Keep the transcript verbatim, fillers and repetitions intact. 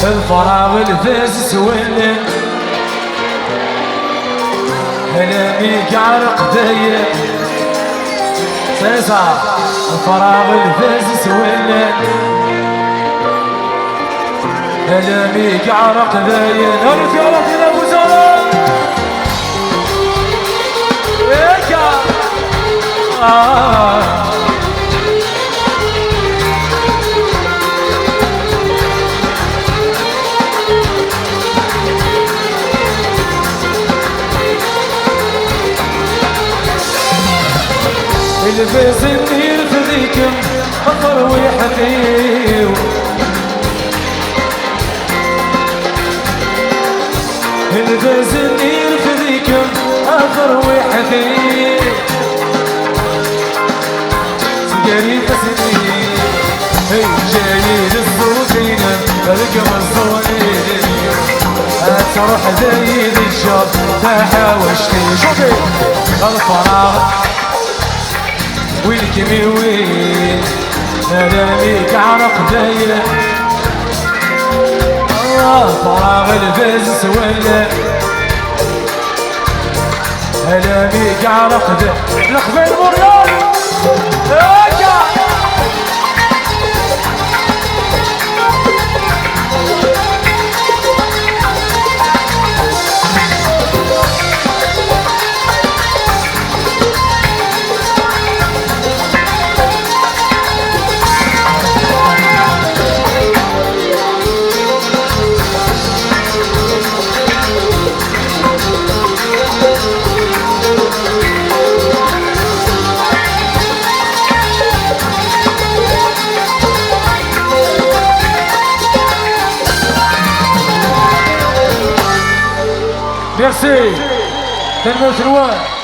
Lfraɣ lbaz s wallen, alami yeɛreq dayen. C'est ça. Lfraɣ lbaz s wallen, alami yeɛreq dayen. Arut ya Rabbina Buzara. Eka. Ah. Lbaz-nni irfed-ikem a terwiḥt-iw. Lbaz-nni irfed-ikem a terwiḥt-iw. Gar ifassen-iw, hey, jay-d ṣṣut-inem deg umeẓẓuɣ-iw. Ad truḥ dayi di tjaḍ taḥawact-iw. Ḍelfeɣ win kem-iwin, alami yeɛreq dayen. Ḍelfeɣ lbaz s wallen, alami yeɛreq dayen. Leqbayel Montréal. Akka. Merci. Tanemmirt-nwen.